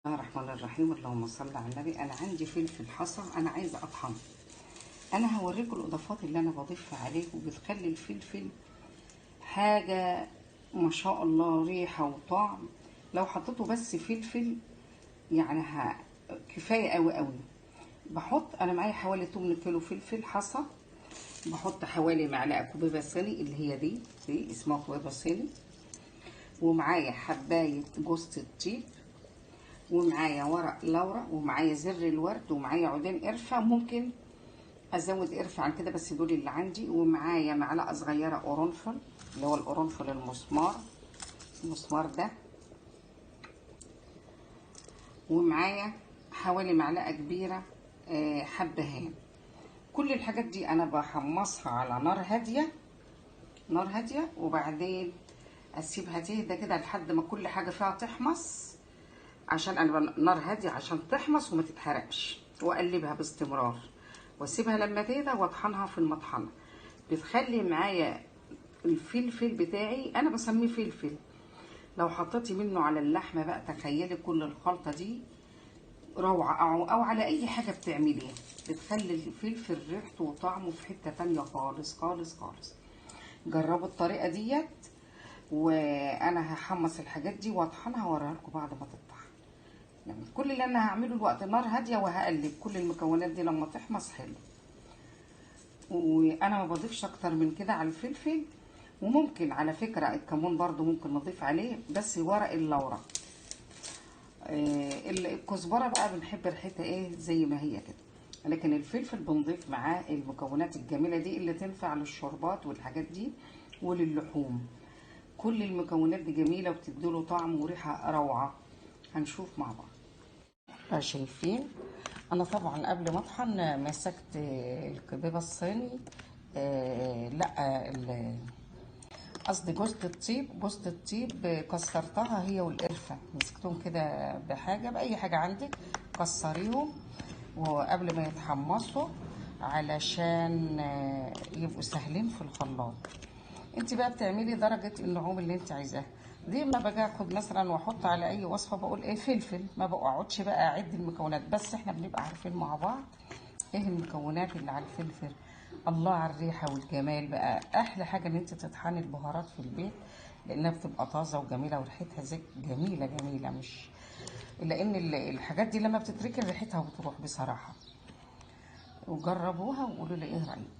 الله الرحمن الرحيم. اللهم صل على النبي. انا عندي فلفل حصى، انا عايزه اطحنه. انا هوريكم الاضافات اللي انا بضيفها عليه وبتخلي الفلفل حاجة ما شاء الله، ريحه وطعم. لو حطيته بس فلفل يعني كفاية قوي قوي. بحط انا معايا حوالي 8 كيلو فلفل حصى، بحط حوالي معلقه كوبيبه صيني اللي هي دي اسمها كوبيبه صيني، ومعايا حبايه جوز الطيب، ومعايا ورق لورا، ومعايا زر الورد، ومعايا عودين قرفه، ممكن ازود قرفه عن كده بس دول اللي عندي، ومعايا معلقه صغيرة قرنفل اللي هو القرنفل المسمار، المسمار ده، ومعايا حوالي معلقه كبيرة حبهان. كل الحاجات دي انا بحمصها على نار هادية، نار هادية، وبعدين اسيبها تهدى كده لحد ما كل حاجة فيها تحمص، عشان انا نار هادية عشان تحمص وما تتحرقش، واقلبها باستمرار واسيبها لما تهدى واطحنها في المطحنه. بتخلي معايا الفلفل بتاعي، انا بسميه فلفل، لو حطيتي منه على اللحمة بقى تخيلي كل الخلطة دي روعه، او على اي حاجة بتعمليها، بتخلي الفلفل ريحته وطعمه في حتة تانية خالص خالص خالص. جربوا الطريقة ديت، وانا هحمص الحاجات دي واطحنها واوريها لكم بعد ما تطحن. يعني كل اللي انا هعمله الوقت نار هادية وهقلب كل المكونات دي لما تحمص حلو، وانا ما بضيفش اكتر من كده على الفلفل. وممكن على فكرة الكمون برضو ممكن نضيف عليه، بس ورق اللورا. الكزبره بقى بنحب ريحتها ايه زي ما هي كده، لكن الفلفل بنضيف معاه المكونات الجميلة دي اللي تنفع للشربات والحاجات دي وللحوم. كل المكونات دي جميلة وبتديله طعم وريحه روعه. هنشوف مع بعض. شايفين انا طبعا قبل ما اطحن مسكت الكبيبه الصيني، لا قصدي جوزة الطيب، جوزة الطيب كسرتها هي والقرفه، مسكتهم كده بحاجة باي حاجة عندك كسريهم وقبل ما يتحمصوا علشان يبقوا سهلين في الخلاط. انت بقى بتعملي درجه النعوم اللي انت عايزاها. دي ما باجي اخد مثلا واحط على اي وصفه بقول ايه فلفل، ما بقعدش بقى اعد المكونات، بس احنا بنبقى عارفين مع بعض ايه المكونات اللي على الفلفل. الله على الريحة والجمال بقى. احلى حاجة ان انت تطحني البهارات في البيت لانها بتبقى طازة وجميلة وريحتها زي جميلة جميلة، مش لان الحاجات دي لما بتتركن ريحتها بتروح بصراحة. وجربوها وقولوا لي ايه رايكم.